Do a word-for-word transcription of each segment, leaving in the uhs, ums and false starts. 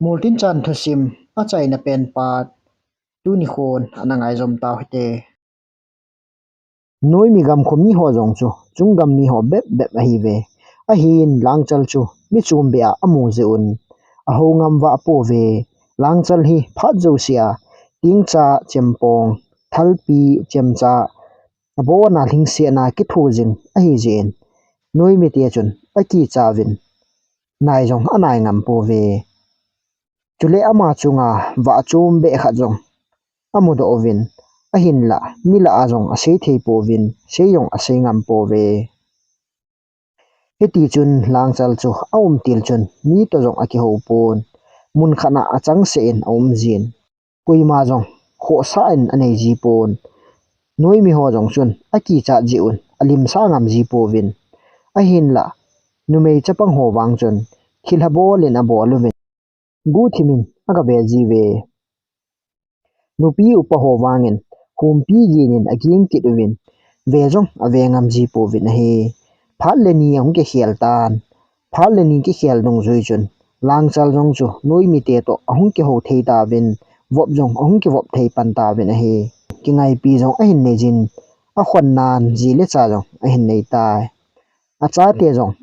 Moltinchan thusim achaina pen part tuni khun ana ngaijom tau hite. Noimi gam kho miho jong chu chunggam miho bep bep ahiuve. Ahin Langchal chu mi chom beh a amu jeh un aho ngam vah pouve. Langchal hi phat jousea tingcha, chempong, thalpi, chemcha, abona lhingsetna kitho jing ahi jeh in Noimi te chun akicha uvin nai jong anai ngam pouve. Chule ama chunga vah chom beh khat jong amudoh uvin, ahinlah mi lah a jong asei thei pouvin, sei jong asei ngam pouve. Hiti chun Langchal chu aum til chun mi toh jong akihou pon, mun khat a achangseh in aum jin, koima jong khohsah in anei ji pon. Noimi ho jong chun akichat jeh un alimsah ngam ji pouvin, ahinlah numei chapang ho vang chun thilha bol in abol uvin, guhthim in aga ve jiuve. Nupi upa ho vangin humpi gin in aging kit uvin, ve jong ave ngam ji pouvin ahi. Phat le ni ahung kikhel tan. Phat le ni kikhel dungjui chun Langchal jong chu Noimi te toh ahung kihou thei tauvin, vop jong ahung kivop thei pan tauvin ahi. Kingaipi jong ahin nei jin, akhonnan ji le cha jong ahin nei tai. Achate jong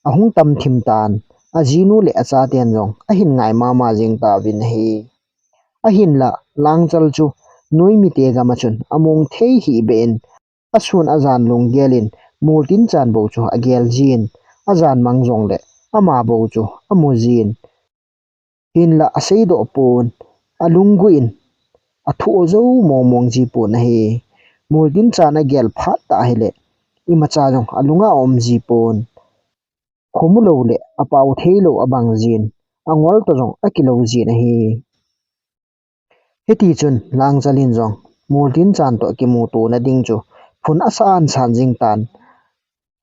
ahung tam thim tan, ajinu le achaten jong ahin ngai mama jing tauvin ahi. Ahinlah Langchal chu Noimi te gam a chun among thei hih beh in, asun ajan lunggel in Moltinchan bou chu agel jin, ajan mang jongle ama bou chu amu jin, hinlah aseidoh pon, alunggu in athoh jou mong mong ji pon ahi. Moltinchan agel phat tah ahile imacha jong alunga aum ji pon. Khomu lou le apao thei lou abang jin, angol toh jong akilou jin ahi. Hiti chun Langchal in jong Moltinchan toh kimuto na ding chu phun asan san jing tan.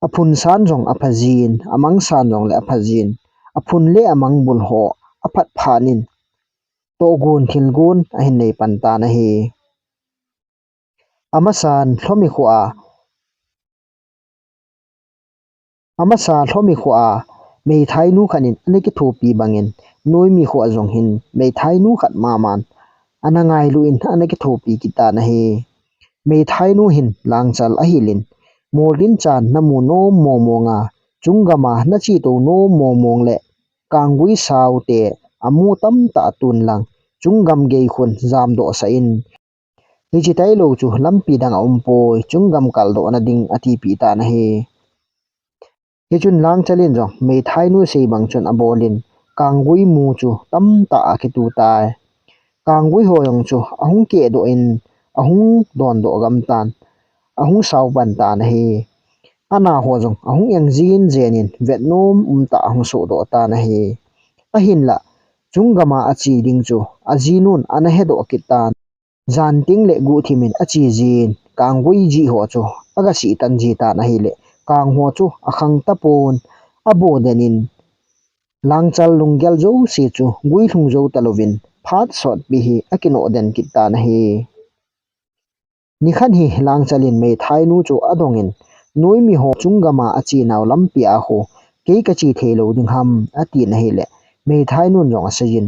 Aphun san jong apha jin, amang san jongle apha jin, aphun le amang bul ho aphat phat in, tohgon thilgon ahin nei pan tan ahi. Amasan Lhomi kho a, amasa Lhomi kho a meithainu khat in ana kithopi bangin, Noimi kho a jong hin meithainu khat maman ana ngailu in ana kithopi kit tan ahi. Meithainu hin Langchal ahil in, Moltinchan namu nom mong mong a, chunggam a nache tou nom mong mong le Kanggui sao te amu tamtah tun lang, chunggam gei khun jamdoh sah in, hiche tailou chu lampi dang aum poi, chunggam kaldoh na ding atipeh tan ahi. Hichun Langchal in jong meithainu sei bang chun abol in, Kanggui mu chu tamtah akitu tai. Kanggui ho jong chu ahung kehdoh in, ahung dondoh gam tan, ahung sao pan tan ahi. Ana ho jong ahung eng jin jen in, vetnom umtah ahung sohdoh tan ahi. Ahinlah, chunggam a ache ding chu ajinun ana hedoh kit tan. Jan teng le guhthim in ache jin, Kanggui jih ho chu aga sih tan ji tan ahile, Kang ho chu akhang tapon, abo den in, Langchal lunggel jouse chu guilhung jou talouvin, phat sotpi hi akinoh den kit tan ahi. Nikhat hi Langchal in meithainu chu adong in, Noimi ho chunggam a ache nau lampi a kho, kei kache thei lou ding ham, atin ahile, meithainun jong asei in,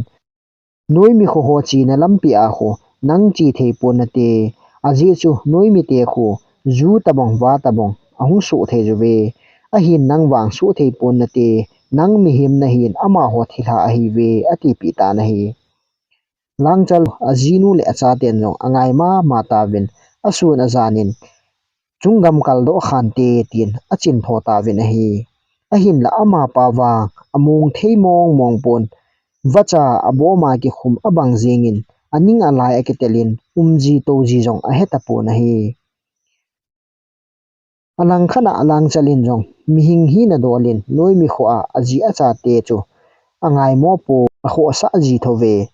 Noimi kho ho chena lampi a kho nang che thei pon nate, ajeh chu Noimi te kho ju tabang va tabang ahung soh thei juve. Ahin nang vang soh thei pon nate, nang mihem nahin amaho thilha ahiuve, atipeh tan ahi. Langchal ajinu le achaten jong angai mama tauvin, asun ajan in, chunggam kaldoh khante, tin achin tho tauvin ahi. Ahinlah amapa vang among thei mong mong pon, vacha aboma kikhum abang jing in, aning alai akitel in, umji touji jong ahe tapon ahi. Alangkhat a Langchal in jong mihing hina dol in, Noimi kho a aji achate chu angai mo pon, akhohsah ji thouve.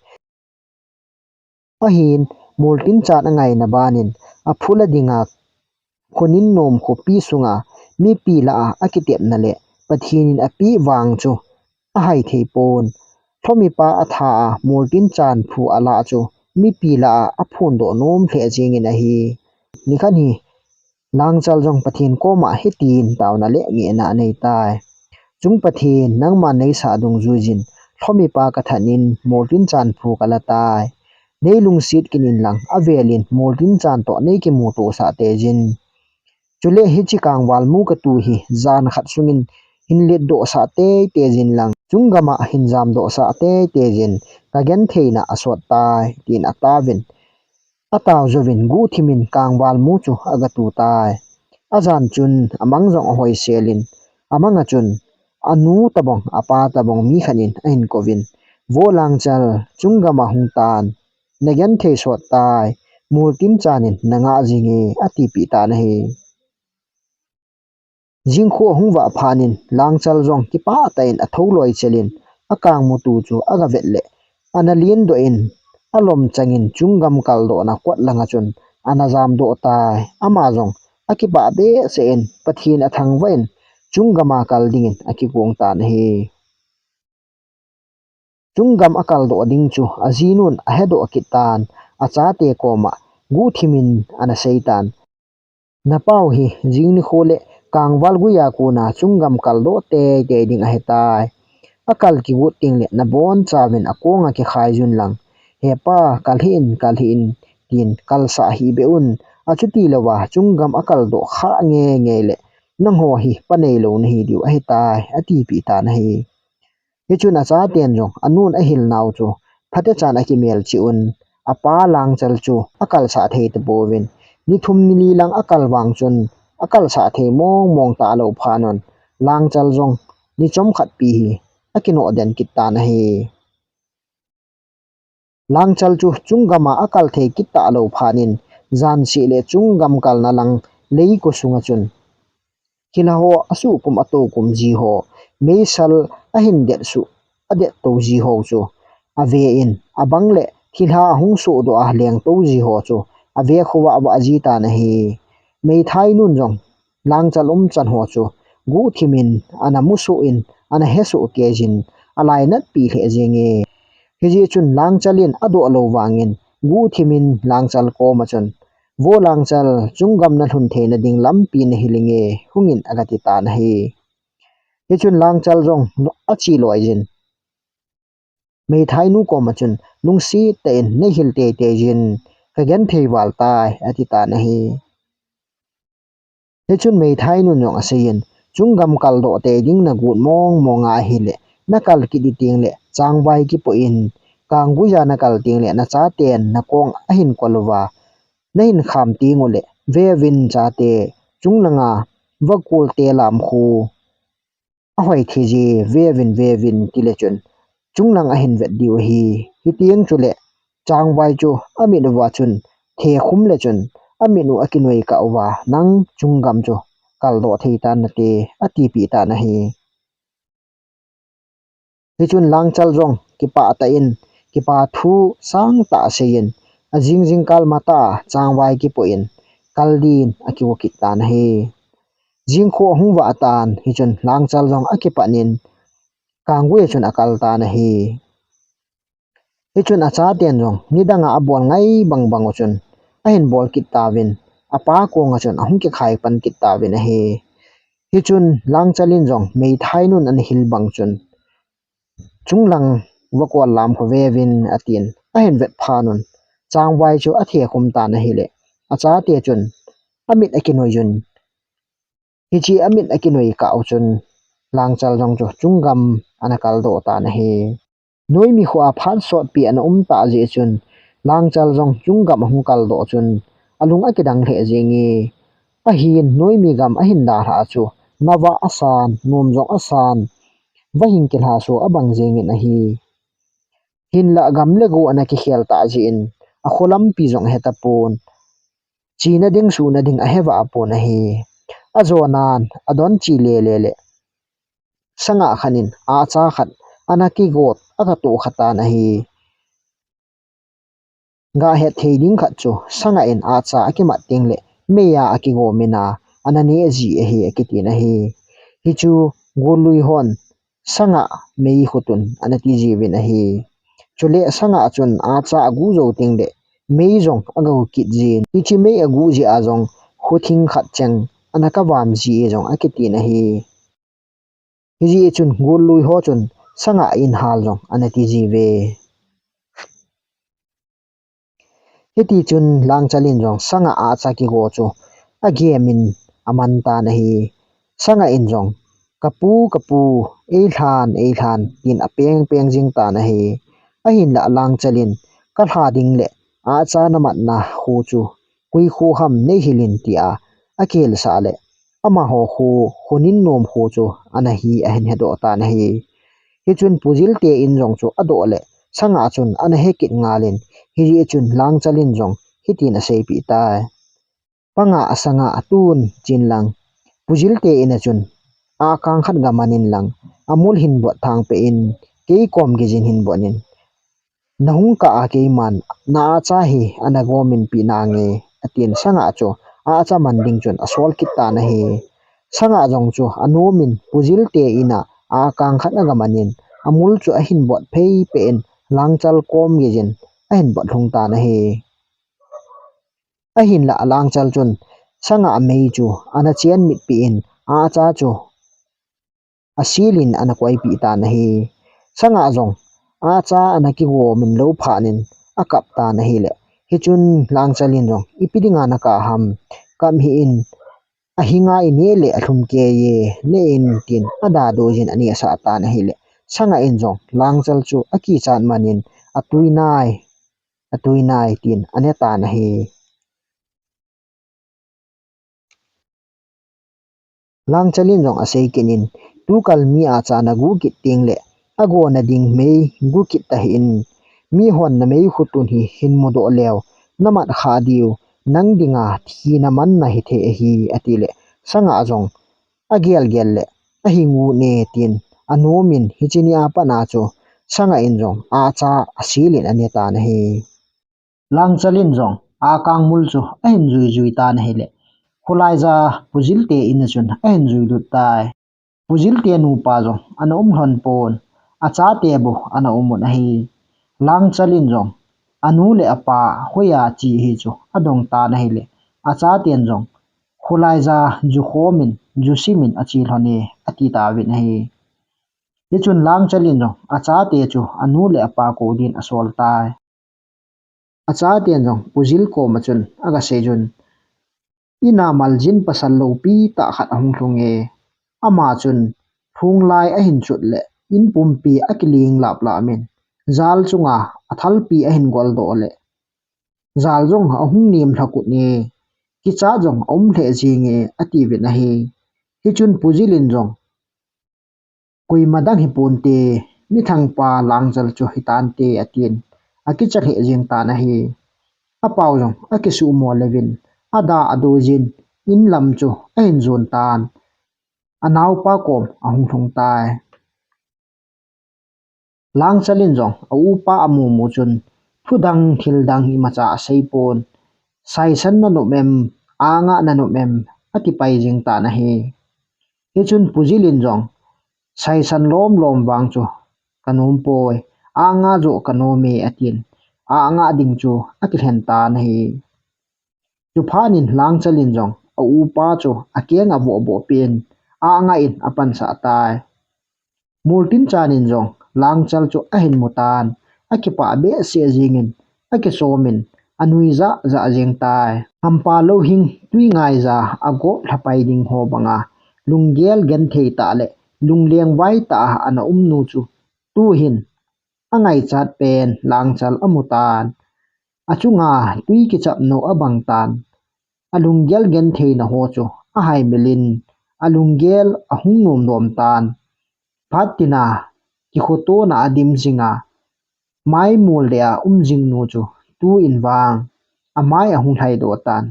Ahin, Moltinchan angaina ban in, aphula dinga, khonin nom khopi sunga mipi lah a akitepna le Pathen in apeh vang chu ahai thei pon. Lhomipa atha a Moltinchan phu alah chu mipi lah a aphondoh nom lheh jing in ahi. Nikhat hi Langchal jong Pathen koma hitin taona le ngehna anei tai. Chung Pathen, nangman neisah dungjuijin, lhomipa kathat in moltin chan phu kala tai. Nei lungset kit in lang, avel in moltin chan toh nei kimuto sah teijin. Chule hiche kangval mu katu hi jan khat sungin hin letdoh sah teitei jin lang, chung gam a hin jamdoh sah teitei jin, kagenthei na asot tai, tin ataovin. Atao jouvin guhthim in kangval mu chu agatu tai. Ajan chun amang jong ahoisel in, amang a chun anu tabang, apa tabang mi khat in ahin kouvin, "Vo Langchal, chung gam a hung tan, nagenthei sot tai, moltin chan in nangah jinge," atipeh tan ahi. Jingkho ahung vah phat in Langchal jong kipah tah in athou loi chel in, akang mutu chu agavet le, ana lendoh in, alom chang in chung gam kaldoh na kot lang a chun ana jamdoh tai. Ama jong akipah behseh in, Pathen athangvah in, chung gam a kal ding in akigong tan ahi. Chung gam akaldoh ding chu ajinun ahedoh kit tan, achate koma guhthim in ana sei tan. Napau hi jing nikho le kangval gui a kona chung gam kaldoh teitei ding ahitai. Akal kigot teng le nabonchauvin akong a kikhai jun lang. "He pa, kal hih in, kal hih in," tin kalsah hih beh un. "Achuti louva chung gam akaldoh khah ngeingei le nangho hi pa neilou nahi diu ahitai," atipeh tan ahi. Hichun achaten jong anun ahil nau chu phatechan akimelchih un, apa Langchal chu akalsah thei tapouvin, ni thum ni li lang akal vang chun akalsah thei mong mong talou phat un, Langchal jong ni chomkhat pi hi akinoh den kit tan ahi. Langchal chu chung gam a akal thei kit talou phat in, jan seh le chung gam kalna lang leiko sung a chun thilha ho asuhkum atoukum ji ho, meisal ahin det suh, adet tou ji ho chu ave in, abang le thilha ahung sohdoh a lengtou ji ho chu ave khovah vah ji tan ahi. Meithainun jong Langchal umchan ho chu guhthim in ana musoh in, ana hesoh kei jin, alainatpi lheh jenge. Hijeh chun Langchal in adoh lou vangin, guhthim in Langchal koma chun, "Vo Langchal, chung gam nalhun theina ding lampi nahil inge," hungin agati tan ahi. Hichun Langchal jong ache loi jin, meithainu koma chun, "Lungset tah in neihil teitei jin, kagenthei val tai," ati tan ahi. Hichun meithainun jong aseiyin, "Chung gam kaldoh tei ding nagot mong mong ahile, nakal kit ding teng le, changvai kipoh in, kang gui a nakal teng le, nachaten nakong ahin kol uva, nahin kham teng ule, veuvin chate, chung langa vakol te lam khu ahoi thei ji, veuvin, veuvin," tile chun, chunglang ahin vet diu ahi. Hiteng chule, changvai chu amit uva chun, thekhum le chun, amit u akinoi kah uva, "Nang chung gam chu kaldoh thei tan nate," atipeh tan ahi. Hichun Langchal jong kipah tah in, kipa thu sangtah aseiyin, ajing jingkah matah a changvai kipoh in, kal din akigo kit tan ahi. Jingkho ahung vah tan, hichun Langchal jong akipan in, kang gui a chun akal tan ahi. Hichun achaten jong, nidanga abol ngai bang bang u chun, ahin bol kit tauvin, apa kong a chun ahung kikhai pan kit tauvin ahi. Hichun Langchal in jong, meithainun ana hil bang chun, "Chunglang vakol lam khu veuvin," atin, ahin vet phat un, changvai chu athekhum tan ahile, achate chun, amit akinoi jun, hiche amit akinoi kah u chun, Langchal jong chu chung gam ana kaldoh tan ahi. Noimi kho a phat sotpi ana um tah jeh chun, Langchal jong chung gam ahung kaldoh chun, alung akidang lheh jenge. Ahin noimi gam ahin dalhah chu, navah asan, nom jong asan, vahing kilha so abang jengin ahi. Hinlah gam le go ana kikhel tah jeh in, akho lampi jong ahetapon, chena ding, suhna ding ahevah pon ahi. Ajonan, adon chi lele le, sanga khat in, ahcha khat ana kigot, aga tohkha tan ahi. Gah het thei ding khat chu, sanga in ahcha akimat teng le, mei a akigom in a, ana neh ji ahi, akitin ahi. Hichu, gollui hon, sanga mei khutun, ana ti jiuvin ahi. Chule sanga chun ahcha agu jou teng le, mei jong aga gu kit jin. Hiche mei agu jeh a jong, khuthing khat cheng, ana kavam ji e jong akitin ahi. Hijeh chun gollui ho chun, Sanga in hal jong ana ti jiuve. Hiti chun Langchal in jong Sanga acha kigo chu agemin aman tan ahi. Sanga in jong, "Ka pu, ka pu, ei lhan, ei lhan," tin apeng peng jing tan ahi. Ahinlah Langchal in, "Ka lha ding le acha namatna khu chu koi khu ham nei hil in," tia akihilsah le, amaho khu, khunin nom khu chu ana hi ahin hedoh tan ahi. Hichun Pu Jilte in jong chu adoh le, Sanga chun ana he kit ngal in, hijeh chun Langchal in jong hitin aseipeh tai. "Panga a Sanga a tun chin lang, Pu Jilte in a chun akang khat ga man in lang, amul hin bot thang peh in, kei kom geijin hin bot in. Na hung kah a keiman na acha hi ana gomin peh nange," atin Sanga chu acha man ding chun asol kit tan ahi. Sanga jong chu anomin Pu Jilte in a akang khat aga man in, amul chu ahin bot phei peh in Langchal kom geijin ahin bot lhung tan ahi. Ahinlah Langchal chun Sanga mei chu ana chen mit peh in acha chu asil in ana koipeh tan ahi. Sanga jong acha ana kigomin lou phat in akap tan ahile, hichun Langchal in jong, "Ipi dinga nakah ham, kap hih in, ahinga ineh le alhum kei e, ne in," tin ada dojin anehsah tan ahile, Sanga in jong Langchal chu akichat man in, "Atui nai, atui nai," tin ane tan ahi. Langchal in jong asei kit in, "Tukal mi acha nagu kit teng le, ago nading mei gu kit tahih in, mihon na mei khu tun hi hin mudoh leu, namat kha diu, nang dinga thina man nahi thei ahi," ati le, Sanga jong agel gel le, "Ahi ngu ne," tin anomin, hiche ni a pat a chu Sanga in jong acha asil in ane tan ahi. Langchal in jong akang mul chu ahin jui jui tan ahile, khulai ja Pu Jilte in a chun ahin jui lut tai. Pu Jilte nupa jong ana um lhon pon, achate bou ana um un ahi. Langchal in jong anu le apa hoiya che hi chu adong tan ahile, achaten jong, "Khulai ja ju khomin, ju simin ache lhon e," ati tauvin ahi. Hichun Langchal in jong achate chu anu le apa kou din asol tai. Achaten jong Pu Jil koma chun aga seijun, "Ina maljin pasal loupi tah khat ahung lhung e. Ama chun lhung lai ahin chut le in pumpi akiling lap lap in, jal chunga athalpi ahin gol doh le, jal jong ahung nem lhakut e, kichat jong aum lheh jing e," atiuvin ahi. Hichun Pu Jil in jong, "Koima dang hi ponte, mithangpa Langchal chu hitante," atin, akicha lheh jeng tan ahi. Apau jong akisuhmo leuvin, ada adojin, in lam chu ahin jon tan, anaopa kom ahung lhung tai. Langchal in jong aupa amu mu chun, thu dang thil dang imacha asei pon, "Saisan nanom em, angah nanom em," ati pai jeng tan ahi. Hichun Pu Jil in jong, "Saisan lom lom vang chu kanom poi, angah joh kanom e," atin, angah ding chu akilhen tan ahi. Chuphat in Langchal in jong aupa chu akeng avoh boh peh in, angah in apansah tai. Moltinchan in jong Langchal chu ahin mu tan, akipah behseh jingin, akisomin, anui jah jah jeng tai. Hampa louhing tui ngaija agop lhapai ding ho banga, lunggel genthei tah le lungleng vai tah a ana um nu chu tuhin angaichat pen Langchal amu tan. Achunga tui kichap nu abang tan. Alunggel gentheina ho chu ahaimil in, alunggel ahung nom nom tan. Phat tina kikhotona adim jinga, maimol le a um jing nu chu tuin vang amai ahung lhaidoh tan.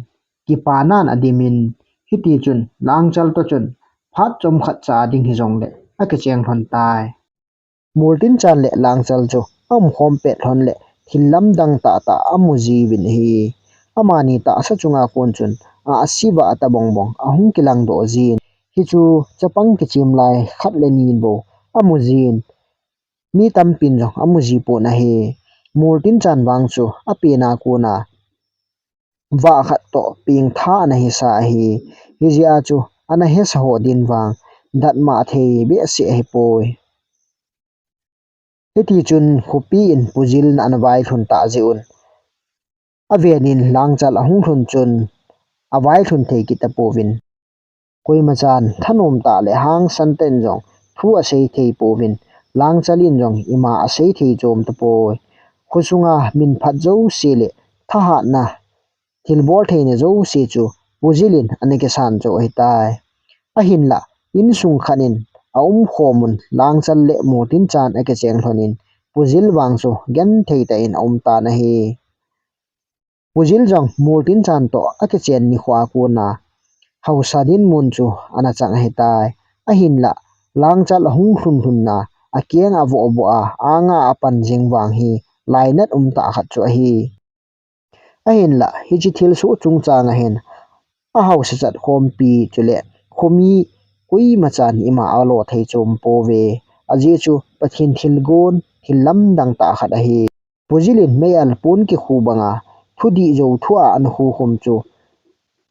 Kipanan adim in, hiti chun Langchal toh chun phat chomkhat cha ding hijongle akicheng lhon tai. Moltinchan le Langchal chu aumkhom pet lhon le thil lamdang tahtah amu jiuvin ahi. Amani tahsa chunga kon chun ahsi vah tabong bong ahung kilang doh jin. Hichu chapang kichim lai khat le ni in bou amu jin. Mi tampin jong amu ji pon ahi. Moltinchan vang chu apen a kona vah khat toh pengtha ana hisa ahi. Hijeh a chu ana hisa ho din vang datmo thei behseh ahipoi. Hiti chun khopi in Pu Jil in ana vailhun tah jeh un, aven in Langchal ahung lhun chun availhun thei kit tapouvin. Koima chan thanom tah le hangsan tah in jong thu asei thei pouvin, Langchal in jong ima asei thei chom tapoi. Khosunga min phat jouse le thahatna, thilbol theina jouse chu Pu Jil in ana kisan cho ahitai. Ahinlah, insung khat in aum khom un Langchal le Moltinchan akicheng lhon in Pu Jil vang chu genthei tah in aum tan ahi. Pu Jil jong Moltinchan toh akichen nikho a kona haosa dinmun chu ana chang ahitai. Ahinlah, Langchal ahung lhun lhun na, akeng avoh voh a, anga apan jing vang hi lainat um tah khat chu ahi. Ahinlah, hiche thilsoh chungchang a hin ahaosa chat khompi chule khomi koima chan ima alo thei chom pouve. Ajeh chu Pathen thilgon, thil lamdang tah khat ahi. Pu Jil in mei-al pon kikhu banga thudih jou thua ana khukhum chu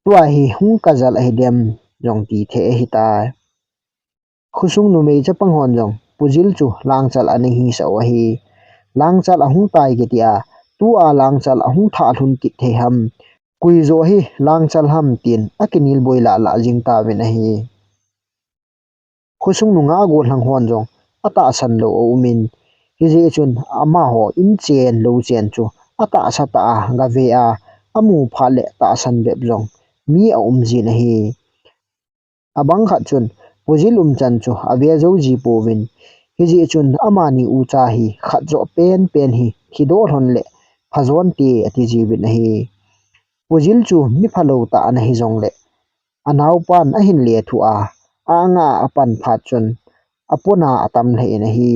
tua hi hung kajal ahidem jong ti thei ahitai. Khosung numei chapang hon jong Pu Jil chu Langchal ana hisah u ahi. Langchal ahung tai kiti a, tua Langchal ahung thah lhun kit thei ham, koi joh hi Langchal ham tin akinel boi lah lah jing tauvin ahi. Khosung nungah gollhang hon jong atahsan lou aumin, hijeh chun amaho in chen lou chen chu atahsa tah a gave a, amu phat le tahsan bep jong mi aum jin ahi. Abang khat chun Pu Jil umchan chu ave jou ji pouvin, hijeh chun amani ucha hi khat joh penpen hi thidoh lhon le phajon te ati jiuvin ahi. Pu Jil chu mi phalou tah ana hijongle, anaopan ahin lethuh a, anga apan phat chun apona atam lheh in ahi.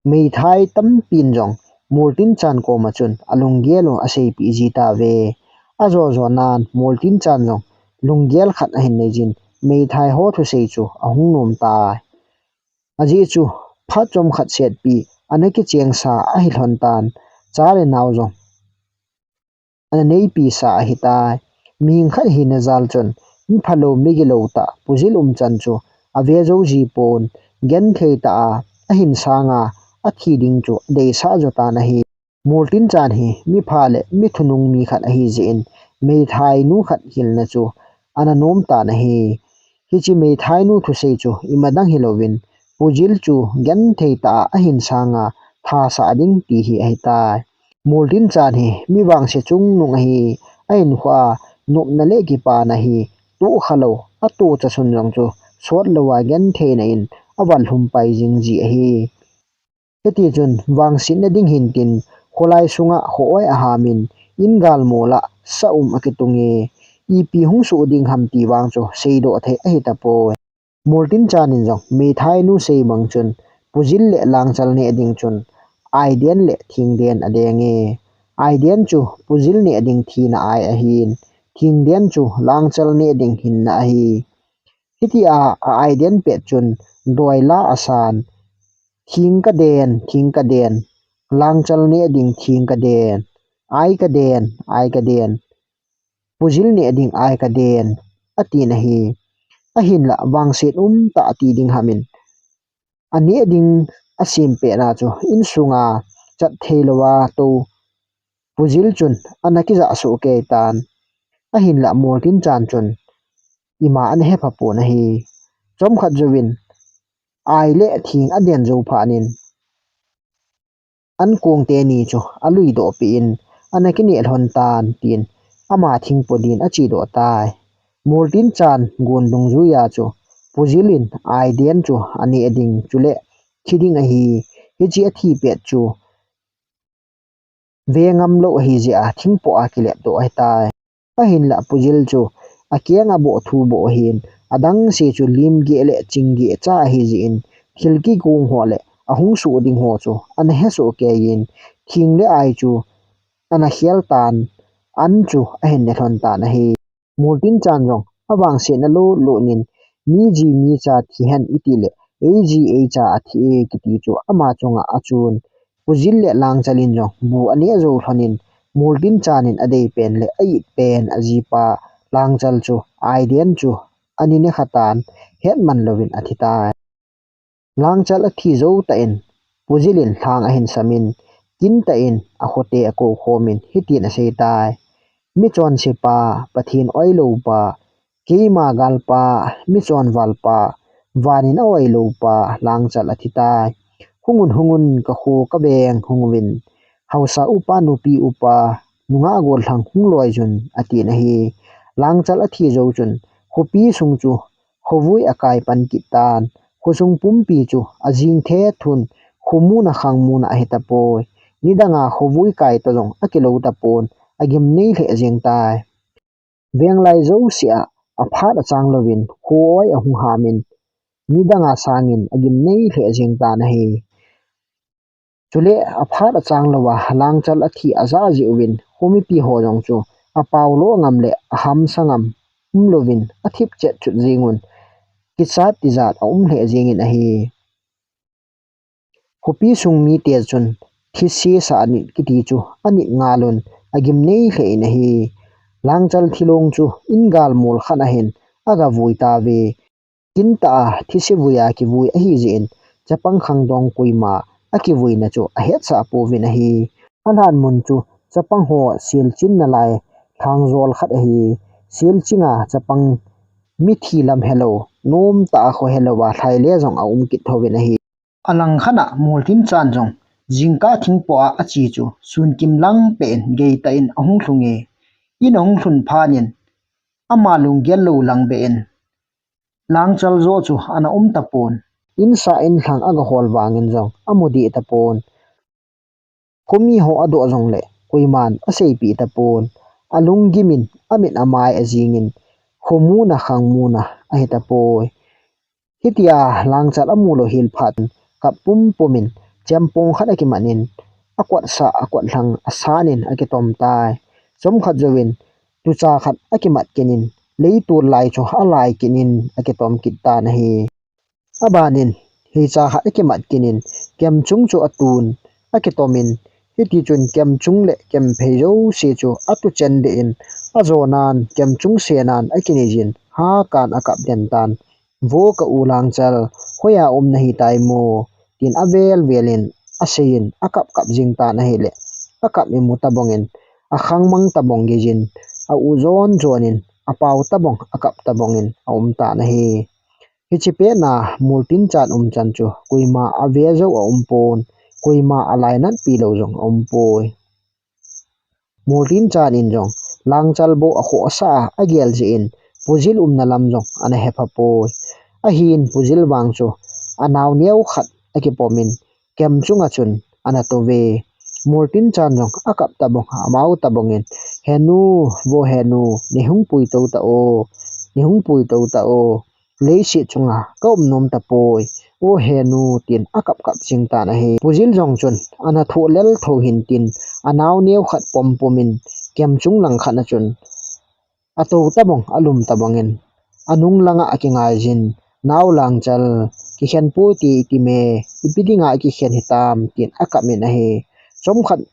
Meithai tampin jong Moltinchan koma chun alunggel u aseipeh ji tauve. Ajo jo nan Moltinchan jong lunggel khat ahin nei jin, meithai ho thusei chu ahung nom tai. Ajeh chu phat chomkhat setpi ana kichengsa ahi lhon tan, cha le nao jong ana neipi sa ahitai. Mihing khat hina jal chun mi phalou mi gilou tah Pu Jil umchan chu ave jou ji pon, genthei tah a ahin sang a, athi ding chu adeisah jo tan ahi. Moltinchan hi mi pha le mi thunung mi khat ahi jeh in, meithainu khat hilna chu ana nom tan ahi. Hiche meithainu thusei chu ima dang hilouvin, Pu Jil chu genthei tah a ahin sang a, thasah ding ti hi ahitai. Moltinchan hi mi vangse chungnung ahi, ahinkhoa nopna le kipana hi tohkha lou, atoh chasun jong chu sot lou a gentheina in aval lhum pai jing ji ahi. Hiti chun vangsetna ding hin tin, kholai sunga kho-oi aham in, in gal mol a sa um akitung e, ipi hung soh ding ham ti vang chu seidoh thei ahi tapoi. Moltinchan in jong meithainu sei bang chun, Pu Jil le Langchal neh ding chun, aiden le thingden adeng e. Aiden chu Pu Jil neh ding thina ai ahin, thingden chu Langchal neh ding hinna ahi. Hitia a aiden pet chun, doi la asan, thing kaden, thing kaden, Langchal neh ding thing kaden, ai kaden, ai kaden, Pu Jil neh ding ai kaden, atin ahi. Ahinlah vangset um tah ati ding ham in, aneh ding asem pet na chu insunga chat thei lou a tou Pu Jil chun ana kijah soh kei tan. Ahinlah Moltinchan chun ima ana hepha pon ahi. Chomkhat jouvin ai le thing aden jou phat in, ankong teni chu alui doh peh in, ana kineh lhon tan tin, ama thingpo din ache doh tai. Moltinchan gon dungjuia chu Pu Jil in aiden chu aneh ding chule thi ding ahi. Hiche athi pet chu ve ngam lou ahi jeh a thingpo a kilep doh ahitai. Ahinlah Pu Jil chu akeng aboh thu boh ahin, adangse chu lim geh le ching geh cha ahi jeh in, thil kigong ho le ahung soh ding ho chu ana hesoh kei in, thing le ai chu ana khel tan, an chu ahin ne lhon tan ahi. Moltinchan jong avangsetna lut lut in, mi ji mi cha thi hen iti le, ei ji ei cha athi e kiti chu ama chunga achun. Pu Jil le Langchal in jong bu aneh jou lhon in, Moltinchan in adei pen le a-it pen ajipa Langchal chu aiden chu ana ne kha tan, hetman louvin athi tai. Langchal athi jou tah in, Pujil in lhang ahin samin, kintah in akhote akou khomin hitin asei tai. Michonse pa, Pathen oilou pa, keima galpa, michonval pa, vanin a oilou pa, Langchal athi tai. Hungun hungun kakho kaveng hunguvin, haosa upa nupi upa, nungah gollhang hung loiyun atin ahi. Langchal athi jou chun, khopi sung chu khovui akai pan kit tan, khosung pumpi chu ajing thet thun, khomuna khangmuna ahi tapoi. Nidanga khovui kai toh jong akilou tapon, agimnei lheh jeng tai. Venglai jousea aphat achang louvin, kho oi ahung hamin, nidanga sangin agimnei lheh jeng tan ahi. Chule aphat achang louva, Langchal athi aja jeh uvin, khomipi ho jong chu apao lo ngam le ahamsa ngam umlouvin, athip chet chut jengun, kichat tijat aum lheh jengin ahi. Khopi sung mite chun, thise sa anit kiti chu anit ngalun, agimnei lheh in ahi. Langchal thilong chu in gal mol khat ahin agavui tauve. Kintah a thise vuia kivui ahi jeh in, chapang khangdong koima akivuina chu ahetsah pouvin ahi. Alhan mun chu chapang ho selchin nalai lhangjol khat ahi. Selchinga chapang mithi lam helou, nomtah a kho helouva lhaile jong aum kit thouvin ahi. Alangkhat a Moltinchan jong jingkah thingpoa ache chu sunkim lang peh in geitah in ahung lhunge. In ahung lhun phat in ama lunggel lou lang beh in Langchal joh chu ana um tapon. Insah inlhang agahol vangin jong amu deh tapon. Khomi ho adoh jongle koiman aseipeh tapon. Alunggimin amit amai ajingin, khomuna khangmuna ahi tapoi. Hitia Langchal amu lou hel phat in kap pumpumin, chempong khat akimanin, akotsah akotlhang asanin akitom tai. Chomkhat jouvin tucha khat akimat kit in, leitol lai chu alai kit in akitom kit tan ahi. Abanin heicha khat akimat kit in, kemchung chu atun akitomin, hitichun kemchung le kemphei jouse chu atuchen deh in, ajonan kemchung senan akineiyin, hakan akap den tan. Vo ka u Langchal, hoiya um nahitai mo, tin avel velin aseiyin, akap kap jing tan ahile, akap imu tabongin, akhangmang tabong geiyin, a-u jon jonin, apao tabong, akap tabongin aum tan ahi. Hiche petna Moltinchan umchan chu koima ave jou aumpon, koima alainatpi lou jong aumpoi. Moltinchan in jong Langchal bou akhohsah a agel jeh in Pujil umna lam jong ana hephapoi. Ahin Pujil vang chu anao neo khat akipomin, kemchunga chun ana touve. Moltinchan jong akap tabong, amao tabongin, Henu, vo henu, neihung puitou tao, neihung puitou tao, leiset chunga kaum nom tapoi, o henu, tin akap kap jing tan ahi. Pujil jong chun ana thoh lel thou hin tin, anao neo khat pompomin, kemchung langkhat a chun atou tabong, alum tabongin, anung langa akingaiyin, Nao Langchal, kikhen poute itime, ipi dinga ikikhen hitam, tin akap in ahi. Chomkhat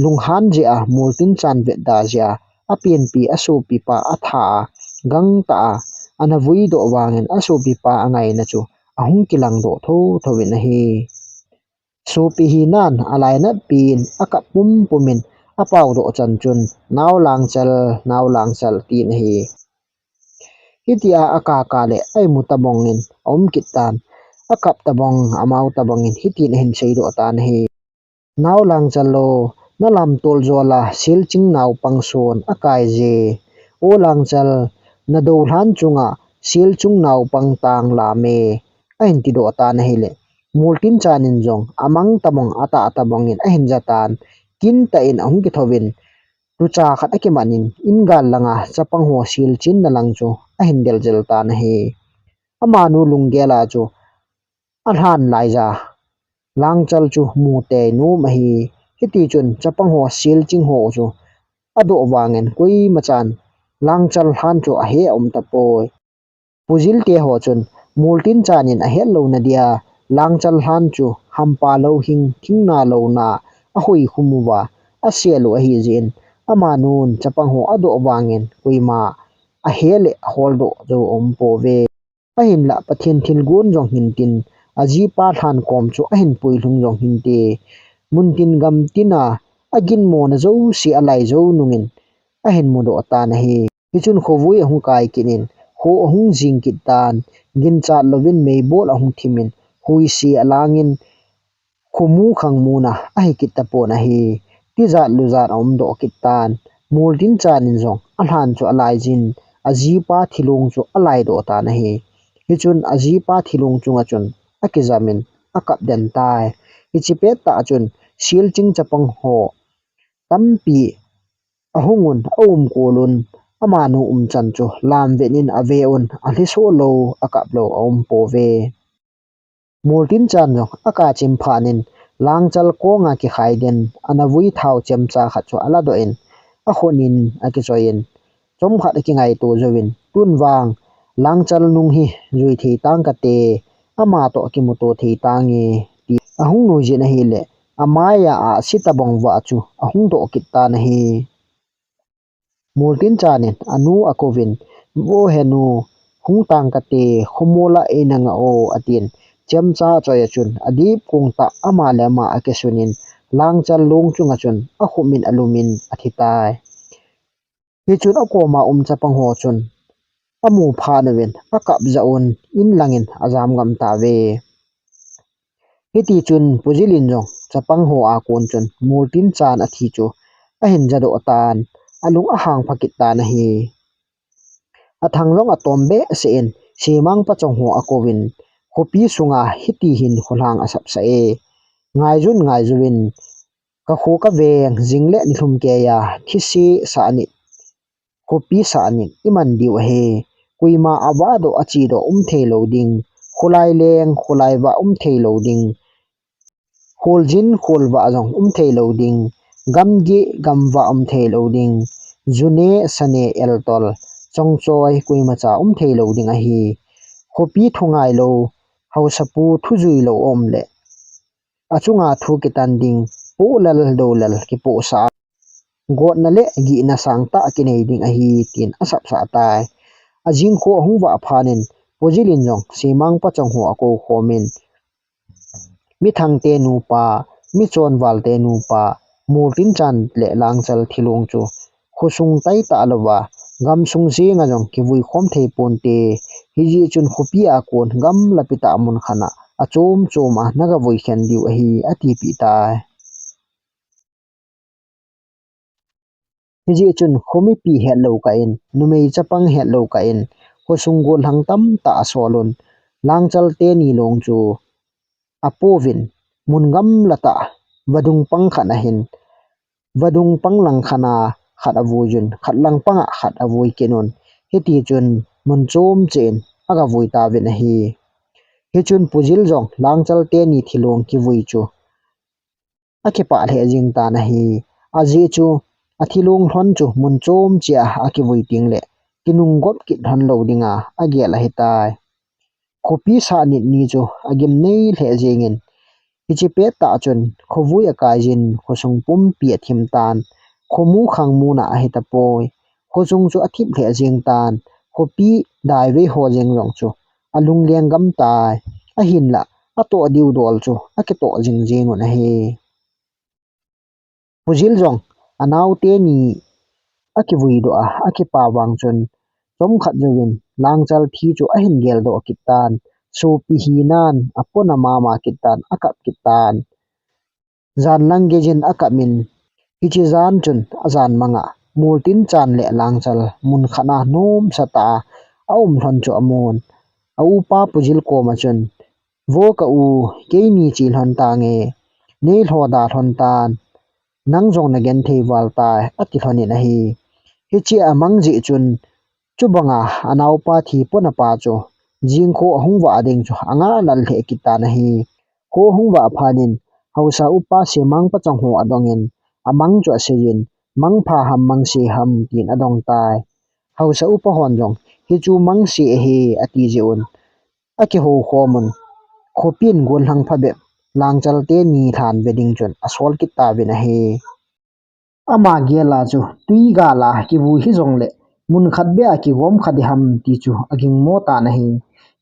lunghan jeh a Moltinchan vetda jeh a, apenpi asopipa atha a, gangtah a ana vuidoh vangin asopipa angaina chu ahung kilangdoh thotho in ahi. Sopi hinan alainatpin akap pumpumin apaodoh chan chun, Nao Langchal, Nao Langchal, tin ahi. Hitia akaka le aimu tabongin aum kit tan. Akap tabong, amao tabongin hitin ahin seidoh tan ahi. Nao Langchal o, nalamtol jola selching naopang son akaije. O Langchal, nadoulhan chunga selching naopang tang lame, ahin tidoh tan ahile, Moltinchan in jong amang tabong, atah tabongin ahin jatan, kintah in ahung kithouvin, tucha khat akimanin, in gal langa chapang ho selchinna lang chu ahin deljel tan ahi. Amanu lunggel a chu alhan laija Langchal chu mutei nom ahi. Hitichun chapang ho selching ho chu adoh vangin koimachan Langchal lhan chu ahe aum tapoi. Pujil teho chun Moltinchan in ahet louna dia Langchal lhan chu hampa louhing, thingna louna ahoi khum uva asel u ahijeh in, amanun chapang ho adoh vangin koima ahe le aholdoh jou aumpouve. Ahinlah Pathen thilgon jong hintin, ajipa lhan kom chu ahin puilhung jong hinte, muntin gamtina aginmona jouse alai jou nungin ahin mudoh tan ahi. Hichun khovui ahung kai kit in, kho ahung jing kit tan, ginchat louvin meibol ahung thimin, huise alangin, khomu khangmuna ahi kit tapon ahi. Tijat lujat aumdoh kit tan, Moltinchan in jong alhan chu alaijin, ajipa thilong chu alaidoh tan ahi. Hichun ajipa thilong chunga chun akijamin akap den tai. Hiche pettah chun Sielching chapang ho tampi ahungun, aumkolun, amanu umchan chu lamvetin aveun, alhisoh lou, akap lou aumpouve. Moltinchan jong akachim phatnin, Langchal konga kikhai den, anavui thao chemcha khat chu aladoh in, akhutnin akichoiyin, chomkhat akingaito jouvin, tun vang, Langchal nung hi jui thei tang kate, amatoh kimuto thei tange, ti ahung nuijin ahile, amaiya ahsi tabang vah chu ahung doh kit tan ahi. Moltinchan in anu akouvin, vo henu, hung tang kate, khomola eina nga o, atin, chemcha achoiya chun, adip kongtah ama le ama akisunin, Langchal long chunga chun, akhumin alumin athitai. Hichun akoma um chapang ho chun, amu phat uvin, akap jah un, in langin ajam gam tauve. Hitichun Pu Jil in jong chapang ho a kon chun Moltinchan athi chu ahin jadoh tan, alung ahang pha kit tan ahi. Athang jong atom behseh in, Semang pachong ho akouvin, khopi sunga hiti hin kholhang asapsah e, ngaijun ngaijouvin, kakho kaveng jing le nilhum keiya thise sah nit, khopi sah nit iman diu ahi. Koima avahdoh achedoh umthei lou ding, kholai leng kholai vah umthei lou ding, kholjin kholvah jong umthei lou ding, gamgeh gamvah umthei lou ding, june sane eltol, chongchoi koimacha umthei lou ding ahi. Khopi thu ngailou, haosapu thu juilou aum le, achunga thu kitan ding, pohlal doulal kipohsah, gotna le gihna sangtah kinei ding ahi, tin asapsah tai. Ajing kho ahung vah phatnin, Pu Jil in jong Semang pachong ho akou khomin, mithangte nupa, michonvalte nupa, Moltinchan le Langchal thilong chu khosung taitah louva, gamsung jenga jong kivui khom thei ponte, hijeh chun khopi a kon gamlapi tah mun khat a, achom choma nagavui khen diu ahi, atipeh tai. Hijeh chun khomipi hetlou kah in, numei chapang hetlou kah in, khosung gollhang tamtah asolun, Langchal teni long chu apouvin, mun gamla tah, vadung pang khat ahin, vadung pang lang khat a khat avuijun, khat lang panga khat avui kit un, hitichun mun chom cheh in agavui tauvin ahi. Hichun Pu Jil jong Langchal teni thilong kivui chu akipah lheh jeng tan ahi. Ajeh chu athilong lhon chu mun chom cheh a akivui tengle kinunggop kit lhon lou dinga agel ahitai. Khopi sah nit ni chu agimnei lheh jengin, hiche pettah chun khovui akaijin, khosung pumpi athim tan, khomu khangmuna ahitapoi. Khochung chu athip lheh jeng tan, khopi daivei ho jeng jong chu alung lenggam tai, ahinlah atoh diu dol chu akitoh jing jengun ahi. Pu Jil jong anao teni akivui doh a, akipah vang chun, chomkhat jouvin Langchal thi chu ahin geldoh kit tan, sopi hinan apona mama kit tan, akap kit tan. Jan lang geijin akap in, hiche jan chun ajan manga Moltinchan le Langchal mun khat a nomsa tah a aum lhon chu amun. A upa Pu Jil koma chun, vo ka u, keini che lhon tange, nei lhoda lhon tan, nang jong nagenthei val tai, ati lhonin ahi. Hiche amang jeh chun, chubanga anaopa thi pona pa chu, jingkho ahung vah ding chu angah nal lheh kit tan ahi. Kho ahung vah phatnin, haosa upa Semang pachong ho adongin, amang chu aseiyin, mangpha ham mangse ham tin adong tai. Haosa upa hon jong, hichu mangse ahi ati jeh un, akihou khomun, khopin gollhang phabep, Langchal teni lhan ve ding chun asol kit tauvin ahi. Ama gel a chu, twi gal a kivui hijongle, mun khat beh a kigom kha ding ham ti chu agingmo tan ahi.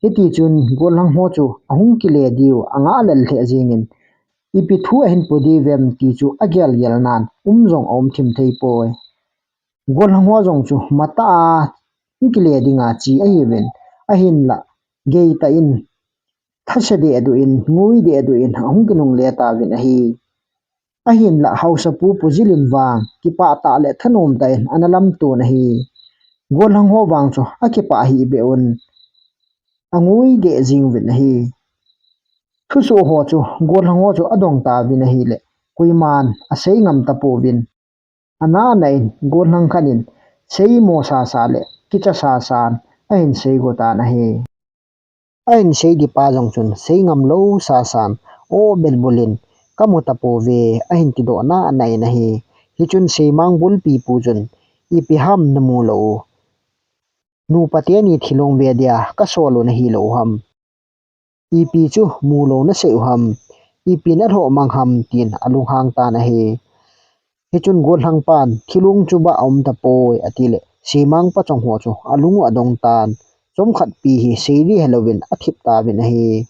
Hiti chun gollhang ho chu ahung kile diu anga lel lheh jingin, ipi thu ahin po diu vem ti chu agel gel nan um jong aum thim thei poi. Gollhang ho jong chu mata a hung kile dinga chi ahiuvin, ahinlah gei tah in thase deh duh in, ngui deh duh in ahung kinungle tauvin ahi. Ahinlah haosapu Pu Jil in vang kipah tah le thanom tah in ana lamton ahi. Gollhang ho vang chu akipah hih beh un angui deh jing uvin ahi. Thusoh ho chu gollhang ho chu adong tauvin ahileh koiman asei ngam tapouvin. Ana ana in gollhang khat in seimo sasa le kicha sasan ahin sei go tan ahi. Ahin sei ding pa jong chun sei ngam lou sasan o belbul in kamu tapouve ahin tidoh na ana in ahi. Hichun seimang bulpi pu chun, ipi ham namu lou u? Nupa teni thilong ve dia kasol u nahi lou u ham? Ipi chu mu lou nasei u ham? Ipi nalhoh mang ham? Tin alunghang tan ahi. Hichun gollhang pan thilong chu bah aum tapoi atileh seimang pachong ho chu alung u adong tan. Chomkhat pi hi sei ding helouvin athip tauvin ahi.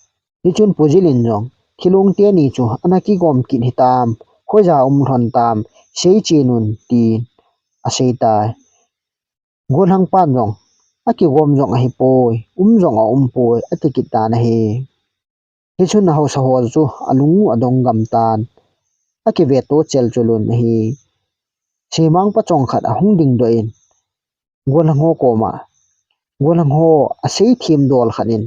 Hichun Pu Jil in jong thilong teni chu ana kigom kit hitam, hoija um lhon tam, sei chen un tin asei tai. Gollhang pan jong akigom jong ahipoi, um jong aumpoi ati kit tan ahi. Hichun ahaosa ho chu alung u adong gam tan, akive to chel chul un ahi. Seimang pachong khat ahung dingdoh in gollhang ho koma, gollhang ho, asei thim dol khat in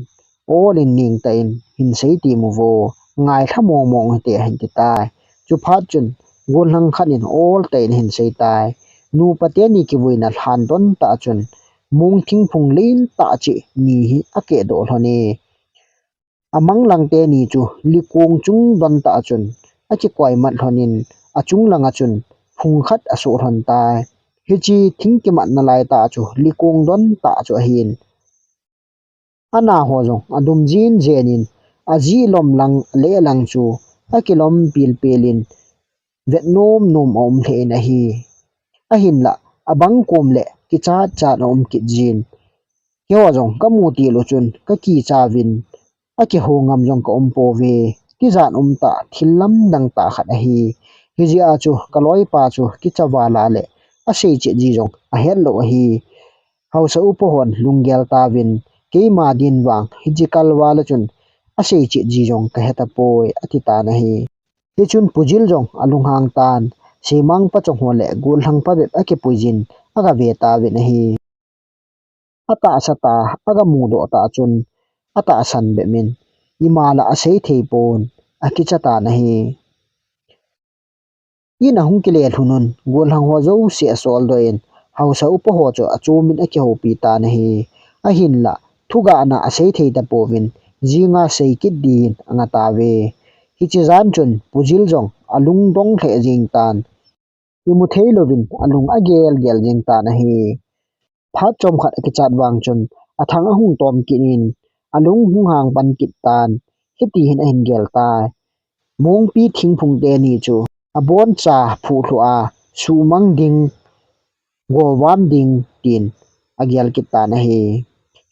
ol in ning tah in hin sei tim uvo, ngailha mong mong hite ahin ti tai. Chuphat chun gollhang khat in ol tah in ahin sei tai. Nupa teni kivuina lhan don tah chun mong thingphung len tah cheh ni hi akeh doh lhon e. Amang lang teni chu likong chung don tah chun akikoi mat lhon in achung langa chun phung khat asoh lhon tai. Hiche thing kimat nalai tah chu likong don tah chu ahin. Ana ho jong adum jin jen in ajih lom lang le lang chu akilom pil pil in vet nom nom aum lheh in ahi. Ahinlah abang kom le kichat chat aum kit jin. Keiho jong kamu til u chun kakicha uvin, akihou ngam jong kaum pouve, tijat um tah thil lamdang tah khat ahi. Hijeh a chu kaloipa chu kicha val a le asei chet ji jong ahet lou ahi. Haosa upa hon lunggel tauvin, keima din vang hiche kal val a chun asei chet ji jong kahe tapoi, ati tan ahi. Hichun Pu Jil jong alunghang tan, seimang pachong ho le gollhang pa bep akipui jin, agave tauvin ahi. Atahsa tah agamudoh tah chun atahsan bep in ima la asei thei pon, akicha tan ahi. In ahung kile lhun un gollhang ho jouse asoldoh in, haosa upa ho chu achom in akihoupi tan ahi. Ahinlah thugahna asei thei tapouvin, jinga sei kit din anga tauve. Hiche jan chun Pu Jil jong alungdong lheh jeng tan, imu thei louvin alung agel gel jeng tan ahi. Phat chomkhat akichat vang chun athang ahung tom kit in, alung hung hang pan kit tan, hiti hin ahin gel tai. Mongpi thingphung teni chu aboncha phuhlhuh a, suhmang ding, govam ding, tin agel kit tan ahi.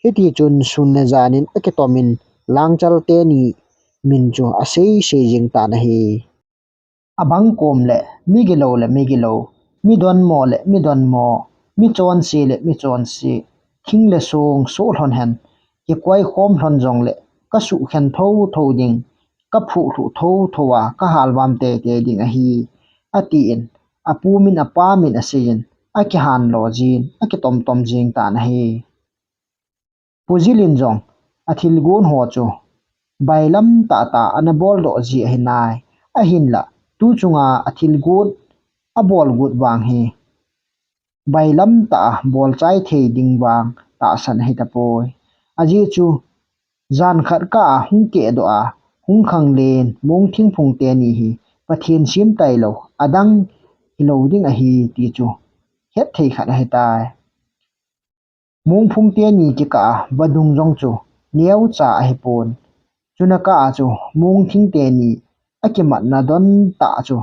Hiti chun sun le jan in akitom in, langchal teni min chu asei sei jeng tan ahi. Abang kom le migilou le migilou, midonmo le midonmo, michonse le michonse, thing le song soh lhon hen, kikoi khom lhon jongle kasuh khen thotho ding, kaphuhlhuh thotho a kahalvam teitei ding ahi, atin, apu min apa min asei in, akihanlo jin, akitom tom jeng tan ahi. Pu Jil in jong athilgon ho chu bailam tahtah ana boldoh ji ahinai, ahinlah tu chunga athilgon abolgot vang hi bailam tah a bolchai thei ding vang tahsan ahitapoi. Ajeh chu jan khat kah a hung kehdoh a, hung khanglen mong thingphung teni hi Pathen sem tailou, adang hilou ding ahi ti chu hetthei khat ahitai. Mongphung teni kikah a vadung jong chu neocha ahipon. Chuna kah a chu mongthing teni akimatna don tah chu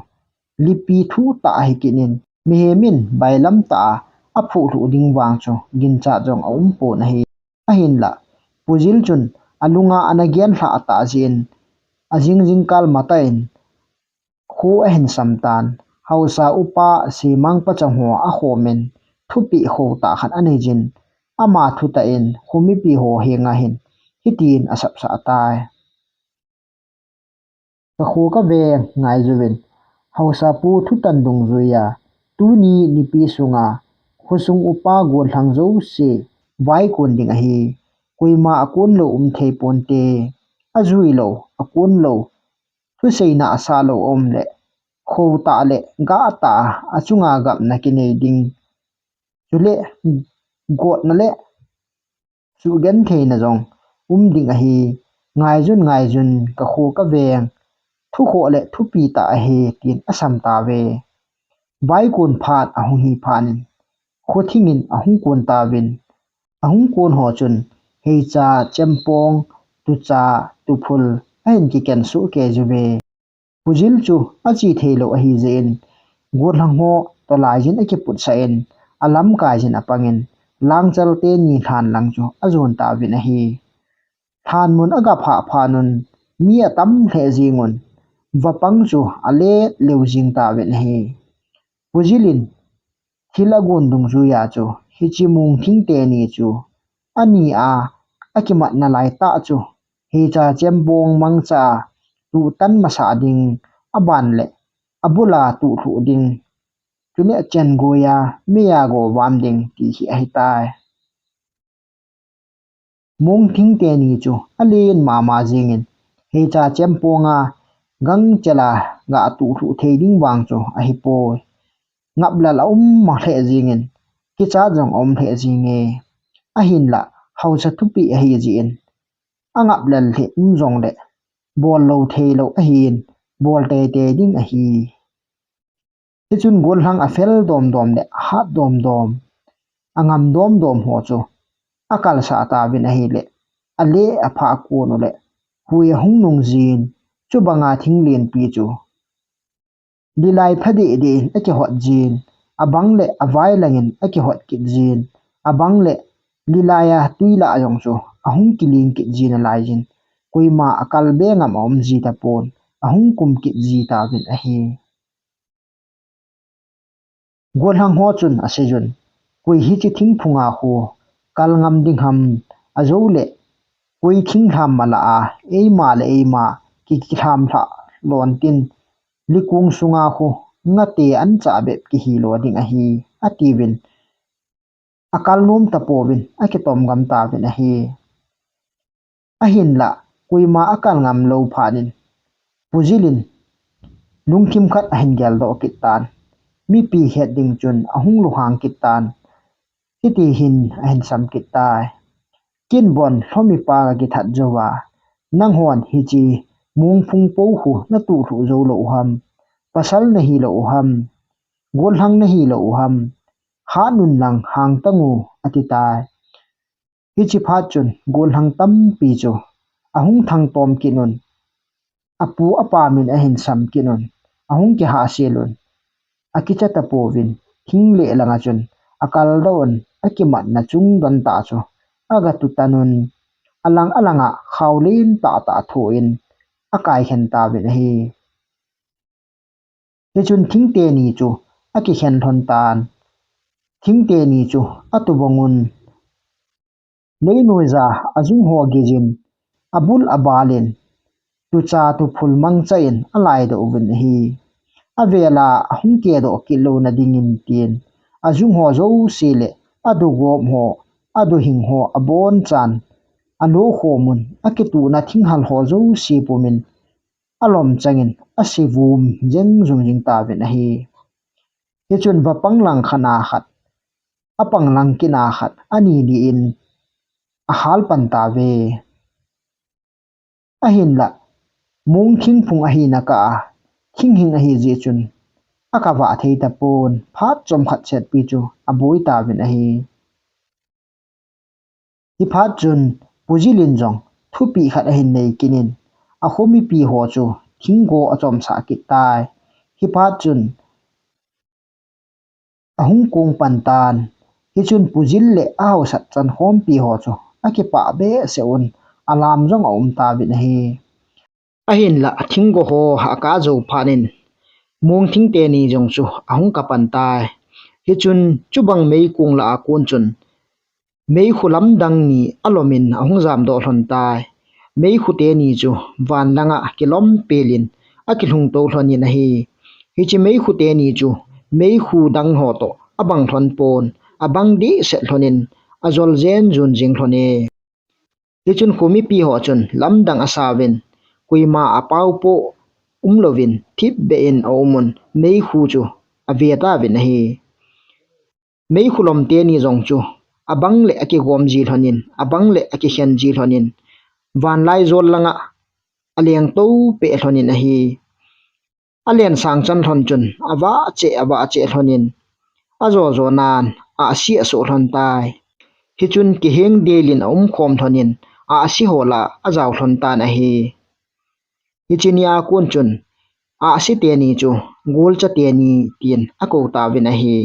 lipi thuh tah ahi kit in, mihem in bailam tah a aphuhlhuh ding vang chu ginchat jong aum pon ahi. Ahinlah Pu Jil chun alunga ana genlhah tah jeh in, ajing jingkal matah in, kho ahin sam tan, haosa upa Semang pachang ho akhomin, thupeh khotah khat anei jin, ama thutah in, kho mipi ho henga hin, hitin asapsah tai. Ka kho ka veng ngaijuvin, haosapu thutan dungjuiya, tuni nipi sunga, khosung upa gollhang jouse, vaikon ding ahi, koima akon lou umthei ponte, ajui lou, akon lou, thuseina asah lou aum le, khotah le, gahtah a, achunga gapna kinei ding. Chule, gotna le, suhgentheina jong, um ding ahi, ngaijun, ngaijun, ka kho ka veng, thukhoh le, thupi tah ahi, tin asam tauve. Vaikon phat ahung hi phat in, khothingin ahung kon tauvin, ahung kon ho chun, heicha, chempong, tucha, tuphul, ahin kiken soh kei juve. Pu Jil chu ache thei lou ahi jeh in, gollhang ho tolai jin akiputsah in, alamkai jin apangin, Langchal teni lhan lang chu ajon tauvin ahi. Lhan mun aga phah phat un, mi atam lheh jeng un, vapang chu alet leu jeng tauvin ahi. Pu Jil in thil agon dungjuiya chu, hiche mongthing teni chu, ani a, akimatna laitah chu, heicha, chempong mangcha, tutan masah ding, aban le, abula tuhlhuh ding, chule chengoiya, meiya go vam ding, ti hi ahitai. Mongthing teni chu alen mama jengin, heicha, chemponga gangchela ga tuhlhuh thei ding vang chu ahipoi. Ngaplel aum lheh jengin, kichat jong aum lheh jenge. Ahinlah, haosa thupeh ahi jeh in, angaplel lheh um jongle, bol lou thei lou ahin, bol teitei ding ahi. Hichun gollhang afel domdom le ahat domdom, angam domdom ho chu akalsah tauvin ahile, ale apha kon u le, hui ahung nung jin, chubanga thing lenpi chu lilai phadeh deh in akihot jin, abang le avai langin akihot kit jin, abang le lilai a tui lah jong chu ahung kiling kit jin alai jin, koima akal be ngam aum ji tapon, ahung kum kit ji tauvin ahi. Gollhang ho chun aseijun, koi hiche thingphunga khu kal ngam ding ham, ajoule koi thinglham mala a, eima le eima ki, kilham lhah lon tin, likung sunga khu ngate ancha bep kihi lo ding ahi, atiuvin, akal nom tapouvin, akitom gam tauvin ahi. Ahinlah, koima akal ngam lou phat in, Pu Jil in lungthim khat ahin geldoh kit tan. Mipi het ding chun ahung lunghang kit tan. Hiti hin ahin sam kit tai. Kin bon lhomipa ka kithat jouva, nanghon hiche mongphung po khu natuhlhuh jou lou u ham, pasal nahi lou u ham, gollhang nahi lou u ham, hat un lang hang tang u, ati tai. Hiche phat chun gollhang tampi chu ahung thangtom kit un, apu apa min ahin sam kit un, ahung kihahsel un, akicha tapouvin, thing leh langa chun akaldoh un, akimatna chung don tah chu aga tutan un, alang alanga khao len tahtah thoh in akaikhen tauvin ahi. Hichun thing teni chu akikhen lhon tan. Thing teni chu atubang un, leinoija ajung ho gijin, abul abal in, tucha tuphul mangcha in alaidoh uvin ahi. Avela ahung kedoh kit louna dingin tin, ajung ho jouse le adugop ho, aduhing ho abonchan alokhom un, akituhna thinghal ho jouse pumin, alom changin asevum jeng jung jing tauvin ahi. Hichun vapang lang khat a khat, apang lang kit a khat, ani ni in ahal pan tauve. Ahinlah, mong thingphung ahina kah a, thinghing ahi jeh chun, akavah thei tapon, phat chomkhat setpi chu aboi tauvin ahi. Hiphat chun Pu Jil in jong thupeh khat ahin nei kit in, akho mipi ho chu thinggo achomsah kit tai. Hiphat chun ahung kong pan tan. Hichun Pu Jil le ahaosat chankhompi ho chu akipah behseh un, alam jong aum tauvin ahi. Ahinlah thinggo ho akah jou phat in mong thing teni jong chu ahung kap pan tai. Hichun chubang meikong lah a kon chun meikhu lamdang ni alom in ahung jamdoh lhon tai. Meikhu teni chu van langa kilom pel in akilhung to lhon in ahi. Hiche meikhu teni chu meikhu dang ho toh abang lhon pon, abang dehset lhon in ajol jen jun jing lhon e. Hichun khomipi ho chun lamdang asauvin, koima apao po umlouvin thipbeh in aum un meikhu chu ave tauvin ahi. Meikhu lom teni jong chu abang le akigom ji lhon in, abang le akikhen ji lhon in, vanlai jol langa aleng to peh lhon in ahi. Alen sang chan lhon chun avah cheh, avah cheh lhon in, ajo jo nan ahsi asoh lhon tai. Hichun kiheng del in aum khom lhon in, ahsi ho lah a ajao lhon tan ahi. Hiche ni a kon chun ahsi teni chu golcha teni tin akou tauvin ahi.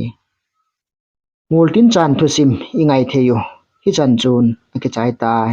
Moltin chan thusim ingai thei u hichan chun akichai tai.